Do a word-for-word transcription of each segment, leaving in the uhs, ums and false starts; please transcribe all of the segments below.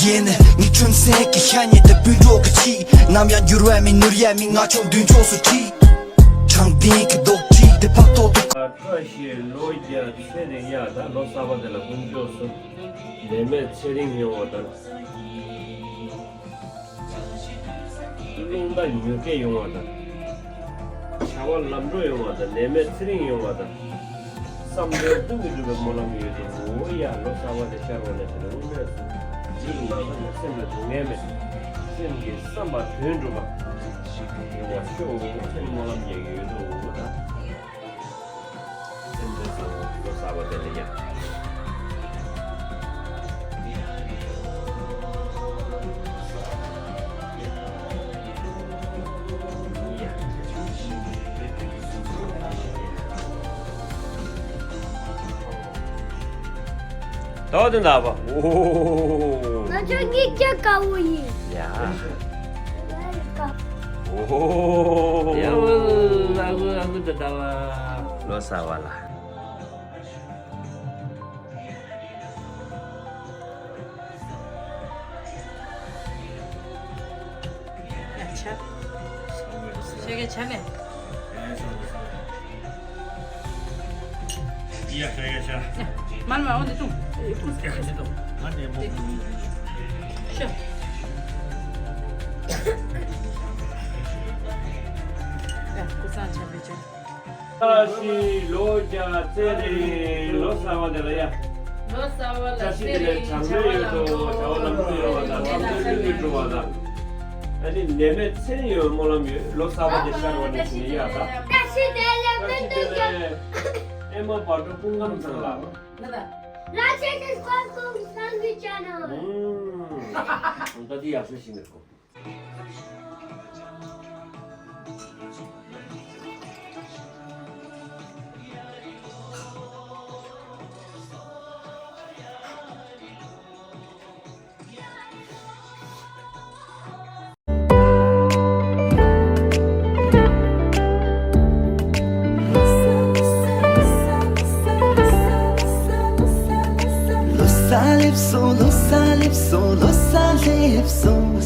ཡིན། ངའི་ཁྲོན་སེང་གི་ཤ་ཉེ་དེ་སྤུན་གྲོགས་ཀྱི་ཆེད། ནམ་ཡང་འགྱུར་བ་མེད་ནོར་ཡ་མེད། ང་ཆོ་མདུན་ཕྱོགས་སུ་ཁྲིད། དྲང་བདེན་གྱི་རྡོག་ཁྲེས་དེ་ཕག་ཐོག་ཏུ། བཀྲ་ཤིས་ལོ་བརྒྱ་ཚེ་རིང་ཡ། ད་ལོ་གསར་པ་དེ་ལ་དཀོན་མཆོག་གསུམ་ནད་མེད་ཚེ་རིང་ཡོང་བ་དང་། རླུང་རྟ་མྱུར་སྐྱེལ་ཡོང་བ་དང་། བྱ་བ་ལམ་འགྲོ་ཡོང་བ་དང་། ནད་མེད་ཚེ་རིང་ཡོང་བ་དང་། བསམ་དོན་ཀུན་གྱི་འགྲུབ་པའི་སྨོན་ལམ་ཡོད་དོ། འོ་ཡ། ལོ་གསར་པ་དེ་ཤར་བ་ནས་དེ་རིང་དངོས་སུ་འཇིགས་སྣང་དང་སེམས་ལ་སྡུག་བསྔལ་མེད། སེམས་ཀྱི་བསམ་པ་དོན་འགྲུབ་པ། ཡོང་བ་ཤོག་ཅེས་སྨོན་ལམ་རྒྱག་གི་ཡོད་དོ། འོ་ད། སེམས་ཅན་ཚང་མ་ལོ་གསར་པ་དེ་ལ་ཡ། ད་དེ་ན་བ། ཨོ། ང་ཚོ་གཉིས་ཀ་དགའ་བོ་ཡིན། ཡ། ང་ཡི་དགའ། ཨོ། ཡ་ཨོ། ཨ་ཁུ་ཨ་ཁུ་ད་ད་བ། ལོ་གསར་བ་ལ། ཡ་ཆ། ཤེས་གི་ཆ་ནས། ཡ་ཤ་ཡ་ཤ། མར་མར་འོང་དེ་ཏུང་། ཡ་ཤ་ཏུང་། ང་ནས་མོ། ཤ། ཡ་ཀུ་སང་ཆ་བེ་ཆ། བཀྲ་ཤིས་ལོ་བརྒྱ་ཚེ་རིང་། ལོ་གསར་བ་དེ་ལ་ཡ། ལོ་གསར་བ་ལ་བཀྲ་ཤིས་བདེ་ལེགས། བྱམས་སྨོན་ཡོད་དོ། བྱ་བ་ལམ་འགྲོ་ཡོང་བ་དང་། བསམ་དོན་ཀུན་གྱི་འགྲུབ་པ་དང་། ཨ་ནི་ནད་མེད་ཚེ་རིང་ཡོང་བའི་སྨོན་ལམ་ཡོད། ལོ་གསར་བ་དེ་ཤར་བ་ནས་བྱིན་ཡ་དང་། བཀྲ་ཤིས་བདེ་ལེགས། བཀྲ་ཤིས་བདེ་ལེགས། ཨེ་མ་བག་དྲོ་སྐུ་ཁམས་བཟང་ལགས། ལ་ཆེ་ཆེ་སྐོར་ཀུང་སང་གི་ཅ་ན། ད་དེ་ཡག་ཤོས་ཤིག་ནས་གོ། ལོ་གསར་སླེབས་སོང་། ལོ་གསར་སླེབས་སོང་། ལོ་གསར་སླེབས་སོང་།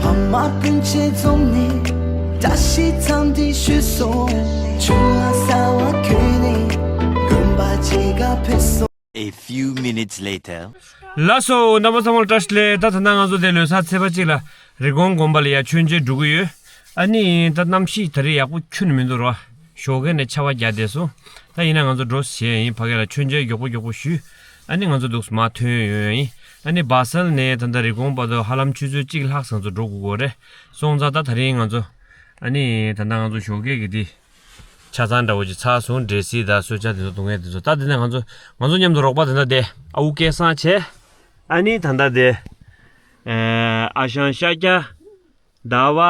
ཕ་མ་སྤུན་མཆེད་འཛོམས་ནས། བཀྲ་ཤིས་འཚམས་འདྲི་ཞུས་སོང་། ཆུ་ལྷག་ཟ་བ་གྱོན་ནས། དགོན་པ་ཕྱེད་ཀ་ཕེབས་སོང་། A few minutes later. ལགས་སོ། རྣམ་པ་ཚང་མ་ལ་བཀྲ་ཤིས་བདེ་ལེགས། ད་ད་ལྟ་ང་ཚོ་དེ་ལོ་གསར་ཚེས་པ་གཅིག་ལ་རི་ཀོན་དགོན་པ་ལ་ཡ་མཆོད་མཇལ་འགྲོ་གི་ཡོད། ཨ་ནི་ད་གནམ་གཤིས་ད་རེས་ཡག་པོ་ཁྱོན་ནས་མི་འདུག་རོ། ཞོགས་ཀས་ནས་ཆར་པ་བརྒྱབ་བསྡད་སོང་། ད་ཡིན་ན་ང་ཚོ་འགྲོ་བྱས་ཡིན། ཕ་གི་ལ་མཆོད་མཇལ་མགྱོགས་པོ་མགྱོགས་པོ་ཞུས། ཨ་ནི་ང་ཚོ་འདུག་མར་ཐོན་ཡོང་ཡིན། ཨ་ནི་བ་སལ་ནས་ད་ལྟ་རི་ཀོན་བར་དུ་ཧ་ལམ་ཆུ་ཚོད་གཅིག་ལྷག་ཙམ་ང་ཚོ་འགྲོ་དགོས་ཀྱི་རེད། སོང་ཙང་ད་ད་རིང་ང་ཚོ་ཨ་ནི་ད་ལྟ་ང་ཚོ་ཞོགས་ཀས་ཀྱི་དེ་ཆ་ཚང་འདྲ་བོ་ཅིག་ཚར་སོང་། འབྲས་སིལ་དང་གསོལ་ཇ་དེ་ཚོ་བཏུང་མཁན་དེ་ཚོ། ད་དེ་ནས་ང་ཚོ་ང་ཚོ་མཉམ་དུ་རོགས་པ་དེ་འདྲ་བསྡད། ཨ་ཁུ་སྐལ་བཟང་བྱས། ཨ་ནི་ད་ལྟ་དེ། ཨ་ཞང་ཤཱཀྱ། ཟླ་བ།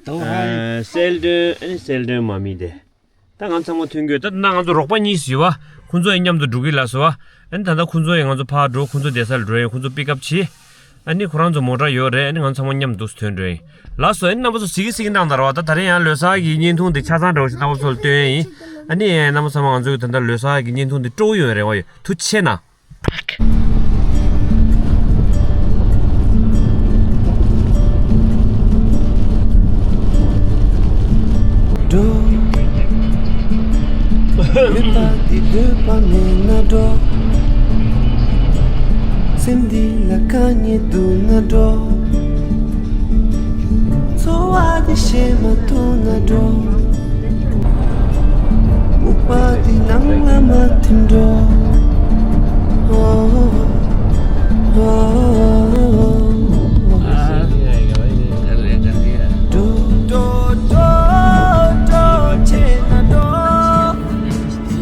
ཟླ་བ། ཨ་གསལ་སྒྲོན། ཨ་ནི་གསལ་སྒྲོན་མ་མི་དེ། ད་ང་ཚང་མ་ཐོན་གྱི་ཡོད། ད་ང་ཚོ་རོགས་པ་གཉིས་ཡོད་པ། ཁོང་ཚོ་ཡང་མཉམ་དུ་འགྲོ་གི་ལགས་སོ། ཨ་ནི་ད་ལྟ་ཁོང་ཚོ་ཡང་ང་ཚོ་ཕར་འགྲོ། ཁོང་ཚོ་བསྡད་སར་འགྲོ་ཡིན། ཁོང་ཚོ་པིག་ཨབ་བྱེད། ཨ་ནི་ཁོ་རང་ཚོ་མོ་ཊ་ཡོད་རེད། ཨ་ནི་ང་ཚང་མ་མཉམ་དུ་ཐོན་འགྲོ་ཡིན། ལགས་སོ། ཨ་ནི་རྣམ་པ་ཚོ་གཟིགས་གཟིགས་གནང་དང་ར་བ། ད་ད་རེས་ཡང་ལོ་གསར་གྱི་བརྙན་ཐུང་འདི་ཆ་ཚང་འདྲ་བོ་ཞིག་རྣམ་པ་ཚོ་ལ་སྟོན་ཡ་ཡིན། ཨ་ནི་རྣམ་པ་ཚང་མ་ང་ཚོའི་ད་ལྟ་ལོ་གསར་གྱི་བརྙན་ཐུང་འདི་སྤྲོ་པོ་ཡོད་རེད་བ། ཡོད། ཐུགས་རྗེ་ཆེ་གནང་། འགྲོ། མེད་པ་འདི་འདོད་པ་མེད་ན་འགྲོ། སེམས་འདི་ལ་དཀའ་ངལ་འདུག་ན་འགྲོ། འཚོ་བ་འདི་ཞེད་མ་ཐུབ་ན་འགྲོ། སྨུག་པ་འདི་ནང་ལ་མ་ཐིམ་འགྲོ། འགྲོ། འགྲོ། འགྲོ། འགྲོ། བྱས་ན་འགྲོ།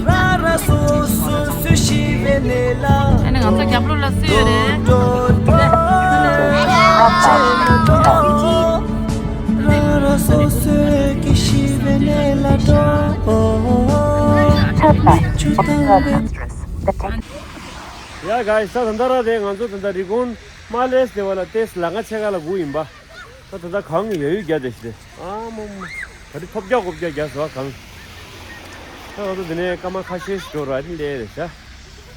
ར་ར་སོ་སོ་སུ་ཤི་བའི་ནེ་ལ། ཨ་ནི་ང་ཚོ་རྒྱབ་ལོགས་ལ་སུ་ཡོད་རེད། འགྲོ། འགྲོ། བྱས་ན་འགྲོ། ར་ར་སོ་སོས་ཀྱི་ཤི་བའི་ནེ་ལ་འགྲོ། ཆུ་དང་བའི། ཡ་གའི་ས་ད་ད་ར་དེ་ང་ཚོ་ད་ད་རི་ཀོན་མ་ལེས་དེ་བ་ལ་ཏེས་ལ་ང་ཆེ་ག་ལ་སྒུག་ཡིན་པ། ད་ད་ད་གངས་ཡ་ཡུལ་རྒྱ་དེ་ཞིག་དེ། ཨ་མ་མ། ད་རི་ཐོབ་རྒྱ་གོབ་རྒྱ་རྒྱ་སོ་གངས། ང་ཚོ་འདི་ནས་སྐར་མ་ཁ་ཤས་ཤིག་འགྲོ་ར་ཨ་ནི་སླེབས་རེད་ཤག་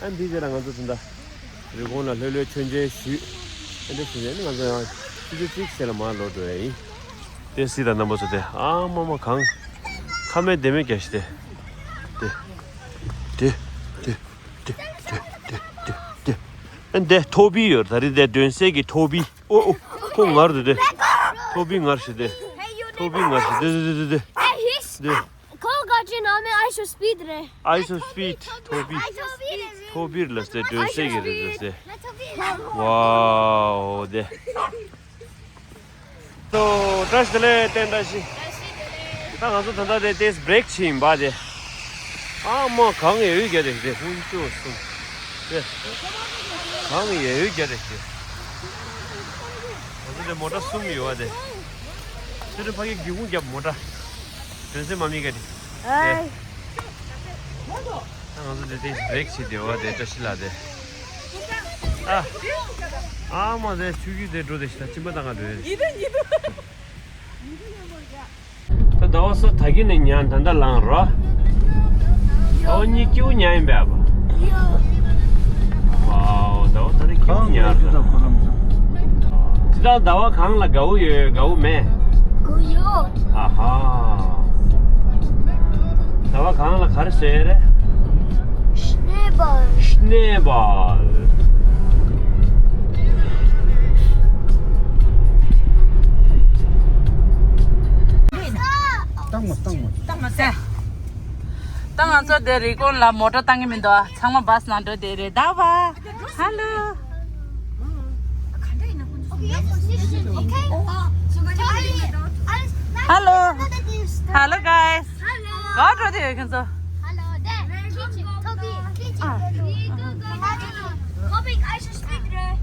ཨ་འདི་རྗེས་ལ་ང་ཚོ་ད་ལྟ་རི་གོང་ལ་ལྷོད་ལྷོད་མཆོད་མཇལ་ཞུས། ཨ་འདི་བྱས་ནས་ང་ཚོ་ཡང་ཆུ་ཚོད་གཅིག་ཙམ་ལ་མར་ལོག་འགྲོ་ཡ་ཡིན། དེ་སྲིད་དང་རྣམ་པ་ཚོ་དེ་ཨ་མ་མ་གངས་ཁ་མེད་ལྡེ་མེད་རྒྱག་ཤི་དེ། དེ་དེ་དེ་དེ་དེ་དེ་དེ་ཨ་འདི་ཐོ་བི་ཡོད། ད་རེས་འདི་སྒྲོན་གསལ་གྱི་ཐོ་བི། ཨོ་ཨོ། ཁོ་ངར་འདུག་དེ། ཐོ་བི་ངར་ཞིག་དེ། ཐོ་བི་ངར་ཞིག་དེ་དེ་དེ་དེ་དེ། Hey, he's དེ། Cole got you know, I'm in ISO speed ray. ISO speed ཐོ་བི། ISO speed. ཐོ་བི་ལ་སྟེ་སྒྲོན་གསལ་གྱི་རེད་ཟེར། ཝའོ་དེ། ཏོ་བཀྲ་ཤིས་བདེ་ལེགས། བསྟན་བཀྲ་ཤིས། ད་ང་ཚོ་ད་ལྟ་དེ་ཏེས་བྷི་རེག་བྱེད་ཡིན་པ་དེ། ཨ་མ་གངས་ཡོད་ཡོད་རྒྱ་རེད་དེ། ཧུན་ཅོ་སུ། དེ། གངས་ཡོད་ཡོད་རྒྱ་རེད་དེ། ང་ཚོ་དེ་མོ་ཊ་གསུམ་ཡོད་བ་དེ། ཁྱོད་ཚོ་ཕ་གི་སྒེའུ་ཁུང་རྒྱབ་མོ་ཊ། དོན་སེམས་མ་མི་ག་དེ། དེ། ཨའི། ད་ང་ཚོ་དེ་དེ་བྷི་རེག་བྱེད་དེ་བ་དེ་བཀྲ་ཤིས་ལགས་དེ། ཨ། ཨ་མ་དེ་ཆུ་རྒྱུས་དེ་འགྲོ་དེ་ཤི་ད་གཅིན་པ་བཏང་ག་འགྲོ་ཡ་རེད། ཡིན་ད་ཡིན་ད། ད་ཟླ་བ་སོ་ད་གི་ནས་ཉ་ད་ད་ལངས་རོ། ཟླ་བ་གཉིས་སྐྱིད་པོ་ཉ་ཡིན་པས་ཨ་ཕ། ཝའོ་ཟླ་བ་ད་རེས་སྐྱིད་པོ་ཉ་རེད། ད་ཟླ་བ་གང་ལ་དགའ་བོ་ཡོད་དགའ་བོ་མེད། དགའ་བོ་ཡོད། ཨ་ཧ། ཟླ་བ་གང་ལ་ག་རེ་བཟོས་རེད། Schneeball. Schneeball. བཏང་མ་བཏང་མ། བཏང་མ་ཟེར། ད་ང་ཚོ་དེ་རི་ཀོན་ལ་མོ་ཊ་བཏང་གི་མི་འདུག་ཚང་མ་བྷ་སི་ནང་འགྲོ་བསྡད་རེད། ཟླ་བ། Hello. Okay. Hello. Hello, guys. ག་འགྲོ་དེ་ཡོད་ཁྱེད་ཚོ། Hello. There. Kitchen. Toby. Kitchen. Toby, I should speak there.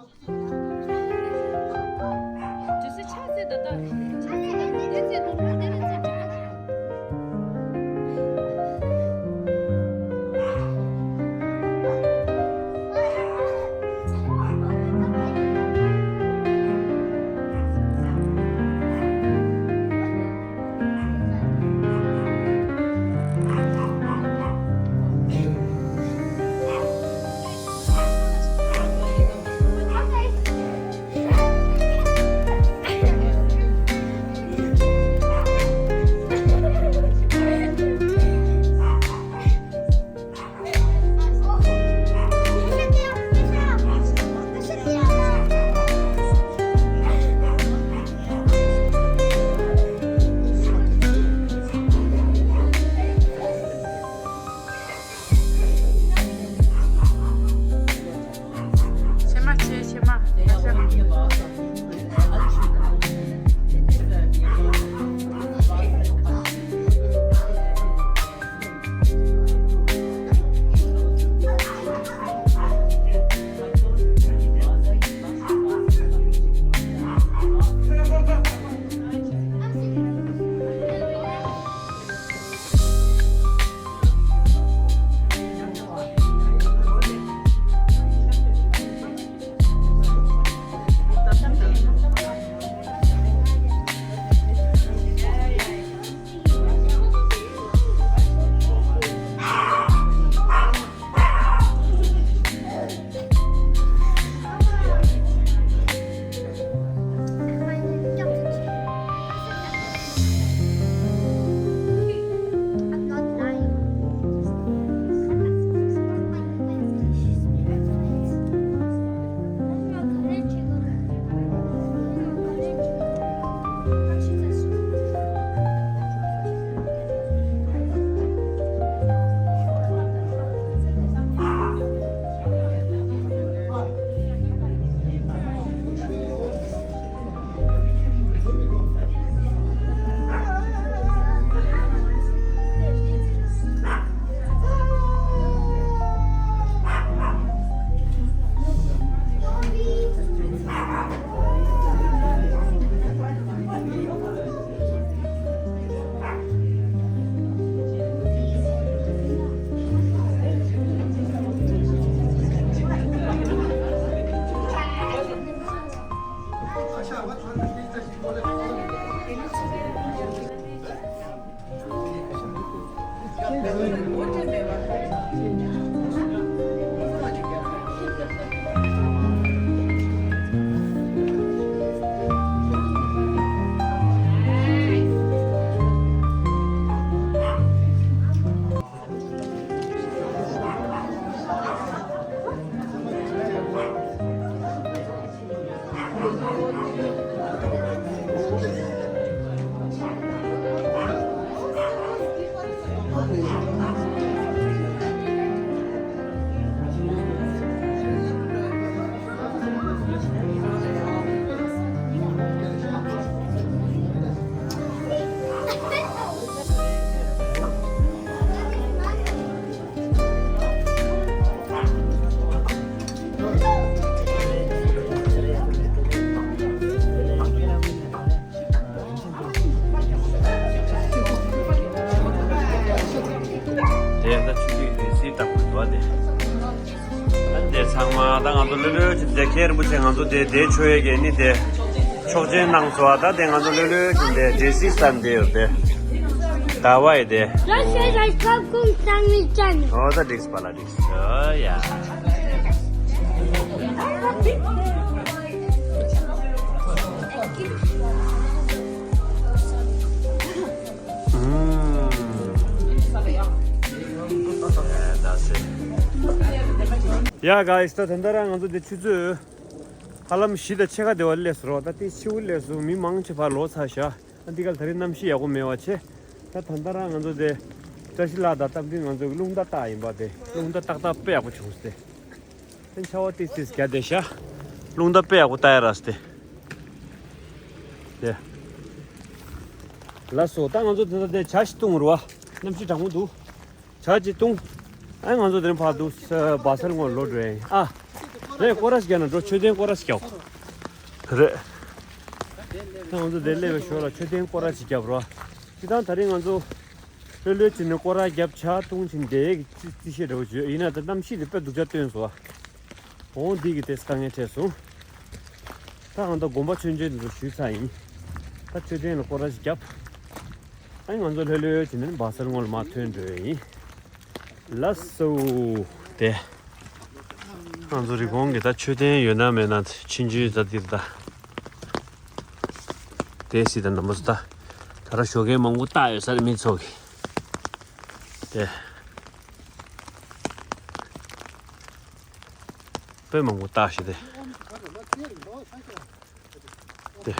ལྟ་བུ་འདུག་བ་དེ། ཨ་ནི་དེ་ཚང་མ་ད་ང་ཚོ་ལྷོད་ལྷོད་ཅིག་དེ་མཁན་རིན་པོ་ཆེ་ང་ཚོ་དེ་དེ་ཆོས་ཡས་ཀྱི་ནི་དེ་ཆོག་མཆན་གནང་སོང་བ། ད་དེ་ང་ཚོ་ལྷོད་ལྷོད་ཅིག་དེ་འདྲེ་སི་སམ་དེ་ཡོད་དེ། ཟླ་བ་ཡི་དེ། ར་ཤ་ར་ཁབ་ཀུན་བཏང་ནི་ཅན། ཨོ་ད་འགྲིགས་པ་ལ་འགྲིགས། ཨོ་ཡ། ཡ་ག་ཡིས་ད་ད་ལྟ་རང་ང་ཚོ་འདི་ཆུ་ཚོད་ཧ་ལམ་བཞི་དང་ཕྱེད་ཀ་དེ་བ་སླེབས་སོང་རོ། ད་དེ་ཕྱི་པོ་སླེབས་སོང་། མི་མང་ཆེ་བ་ལོག་ཚར་ཤག་ཨ་འདི་ག་ལ་ད་རེས་གནམ་གཤིས་ཡག་པོ་མེད་པ་བྱས། ད་ད་ལྟ་རང་ང་ཚོ་དེ་བཀྲ་ཤིས་ལགས་དང་རྟ་མགྲིན་ང་ཚོ་གི་རླུང་རྟ་བཏགས་ཡིན་པ། དེ་རླུང་རྟ་ཏག་ཏག་དཔེ་ཡག་པོ་བྱུང་སྟེ། ཨན་ཆར་པ་ཏིས་ཏིས་རྒྱག་བསྡད་ཤག་རླུང་རྟ་དཔེ་ཡག་པོ་བཏགས་ཡ་ར་སྟེ། དེ། ལགས་སོ། ད་ང་ཚོ་དེ་ད་དེ་ཇ་ཞིག་བཏུང་རོ། གནམ་གཤིས་གྲང་མོ་འདུག་ཇ་ཅིག་བཏུང་། ཨ་ང་ཚོ་དེ་རིང་ཕར་འདུག་སེ་བ་སལ་ངོ་ལོག་འགྲོ་ཡིན། ཨ་རེད། སྐོར་ར་ཞིག་རྒྱབ་ན་འགྲོ། མཆོད་རྟེན་སྐོར་ར་ཞིག་རྒྱབ། རེད། ད་ང་ཚོ་དེ་སླེབས་པའི་ཞོར་ལ་མཆོད་རྟེན་སྐོར་ར་ཞིག་རྒྱབ་རོ། སྤྱིར་བཏང་ད་རེས་ང་ཚོ་ལྷོད་ལྷོད་བྱས་ནས་སྐོར་ར་རྒྱབ། ཇ་བཏུང་བྱས་ནས་བསྡད་ཡས་ཀྱི་རྩི་རྩི་ཤེས་འདྲ་བོ་བྱོས། ཡིན་ན་ད་གནམ་གཤིས་དེ་དཔེ་སྡུག་ཅག་སྟོན་སོང་བ། འོང་འདི་གི་དེ་དཀའ་ངལ་འཕྲད་སོང་། ད་ང་ཚོ་དགོན་པ་མཆོད་མཇལ་འདི་ཚོ་ཞུས་ཚར་ཡིན། ད་མཆོད་རྟེན་ལ་སྐོར་ར་ཞིག་རྒྱབ། ཨ་ང་ཚོ་ལྷོད་ལྷོད་བྱས་ནས་བ་སལ་ངོ་ལ་མར་ཐོན་འགྲོ་ཡས་ཡིན། ལགས་སོ། དེ། ང་ཚོ་རི་གོང་གི་ད་མཆོད་རྟེན་ཡོད་ན་མེད་ན་ཕྱིན་ཆུ་ད་འདིར་ད། དེ་སྲིད་ད་ནམ་སུ་ད། ད་ར་ཞོགས་ཀས་མང་པོ་བཏགས་ཡོད་ས་རེད་མི་ཚོ་གི། དེ། དཔེ་མང་པོ་བཏགས་ཤག་དེ། དེ།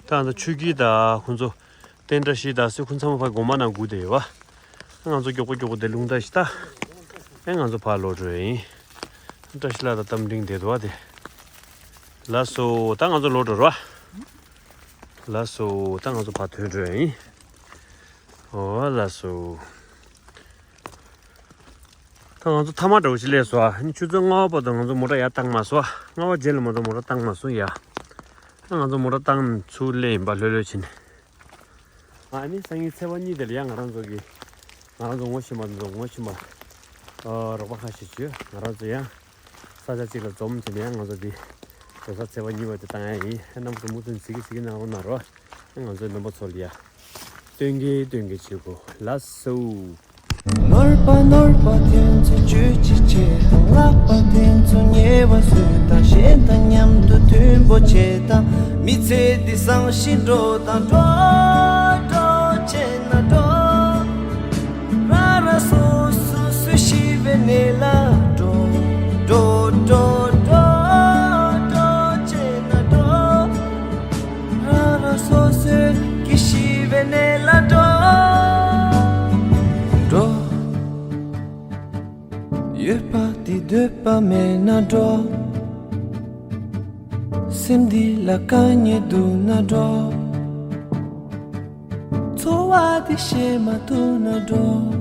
ད་ང་ཚོ་ཆོས་སྐྱིད་དང་ཁོང་ཚོ་བསྟན་བཀྲ་ཤིས་དང་སུ་ཁོང་ཚང་མ་ཕར་དགོན་པ་ནང་སྒུག་བསྡད་ཡོད་པ། ང་ཚོ་མགྱོགས་པོ་མགྱོགས་པོ་དེ་རླུང་རྟ་ཞིག་ལྟ། ཨེ་ང་ཚོ་ཕར་ལོག་འགྲོ་ཡིན། བཀྲ་ཤིས་ལགས་དང་རྟ་མགྲིན་བསྡད་འདུག་བ་དེ། ལགས་སོ། ད་ང་ཚོ་ལོག་འགྲོ་རོགས། ལགས་སོ། ད་ང་ཚོ་ཕར་ཐོན་འགྲོ་ཡིན། ཨོ་ལགས་སོ། ད་ང་ཚོ་ཐ་མག་འདྲ་བོ་ཞིག་སླེབས་སོང་ཨ། ནི་ཆུ་ཚོད་ལྔ་པ་བར་དུ་ང་ཚོ་མོ་ཊ་ཡར་བཏང་མ་སོང་ཨ། ལྔ་པ་རྗེས་ལ་མ་གཏོགས་མོ་ཊ་བཏང་མ་སོང་ཡ། ད་ང་ཚོ་མོ་ཊ་བཏང་ཚུར་སླེབས་ཡིན་པ་ལྷོད་ལྷོད་བྱས་ནས། ཨ་ནི་སང་ཉིན་ཚེས་པ་གཉིས་དེ་ལ་ཡང་ང་རང་ཚོ་གི་ང་རང་ཚོ་ངོ་ཤེས་པ་ཚོ་ངོ་ཤེས་པ་ཨ་རོགས་པ་ཁ་ཤས་བྱོས། ང་རང་ཚོ་ཡང་ས་ཆ་གཅིག་ལ་འཛོམས་བྱས་ནས་ཡང་ང་ཚོ་འདི་རེས་གཟའ་ཚེས་པ་གཉིས་པ་དེ་བཏང་ཡ་ཡིན། རྣམ་པ་ཚོ་མུ་མཐུད་གཟིགས་གཟིགས་གནང་རོགས་གནང་རོགས། ང་ཚོའི་རྣམ་པ་ཚོ་ལ་ཡ་སྟོན་གྱི་སྟོན་གྱི་བྱེད་དགོས། ལགས་སོ། ནོར་བ་ནོར་བ་དོན་ཚེ་བཅོས་ཀྱི་ཆེད་དང་། ལག་པ་དོན་ཚེ་ཉེ་བ་བཟོས་དང་། གཞན་དང་མཉམ་དུ་མཐུན་པོ་བྱེད་དང་། མི་ཚེ་འདི་བཟང་ཞིང་འགྲོ་དང་། འགྲོ་འགྲོ་བྱས་ན་འགྲོ། ར་ར་སོ་སོ་སུ་ཤི་བའི་གནས་ལ་འགྲོ། འགྲོ་འགྲོ་འགྲོ་འགྲོ་བྱས་ན་འགྲོ། ར་ར་སོ་སོའི་གི་ཤི་བའི་གནས་ལ་འགྲོ། འགྲོ། ཡོད་པ་འདི་འདོད་པ་མེད་ན་འགྲོ། སེམས་འདི་ལ་དཀའ་ངལ་འདུག་ན་འགྲོ། འཚོ་བ་འདི་ཤེས་མ་ཐུབ་ན་འགྲོ།